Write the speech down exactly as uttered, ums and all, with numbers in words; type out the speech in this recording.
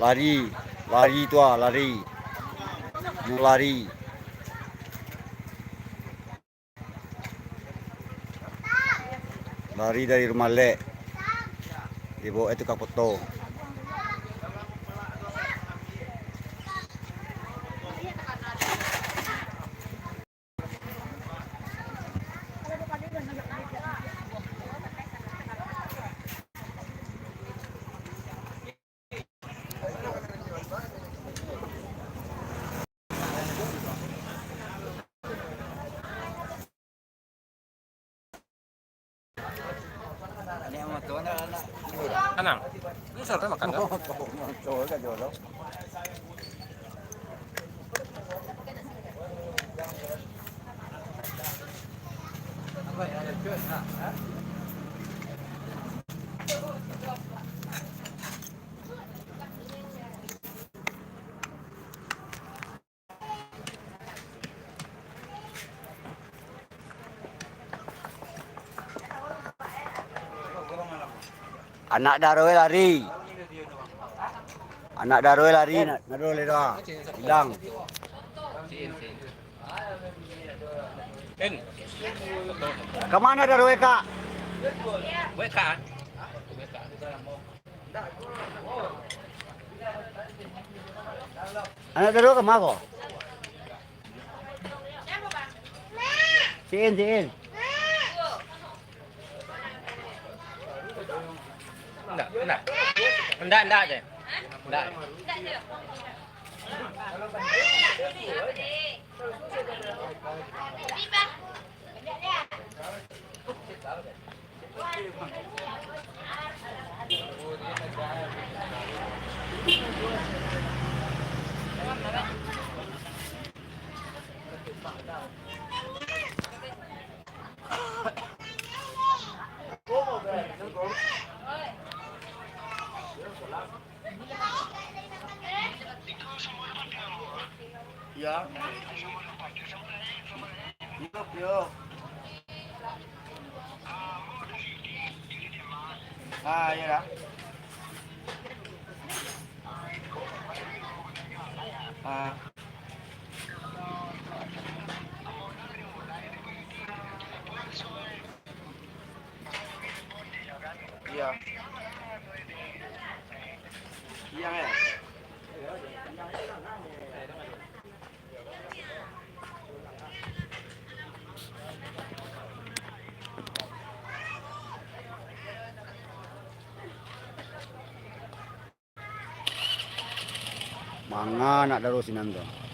Lari, lari tu ah, lari. Lari. Lari dari rumah lek. Dibawa itu ka poto. Anang, ini sarapan makan dah? Anak daro e lari. Anak daro e lari, nak, nak daro le dah. Hilang. Ka ma daro e, Kak? Anak daro ka ma ko? Siin, siin. Ndak, ndak. Ndak, ndak je. Ndak. Iyo. Hidup yo. Ah, iyo lah. Ah. Iyo. Iyo, eh. Manga anak daro sinan tu.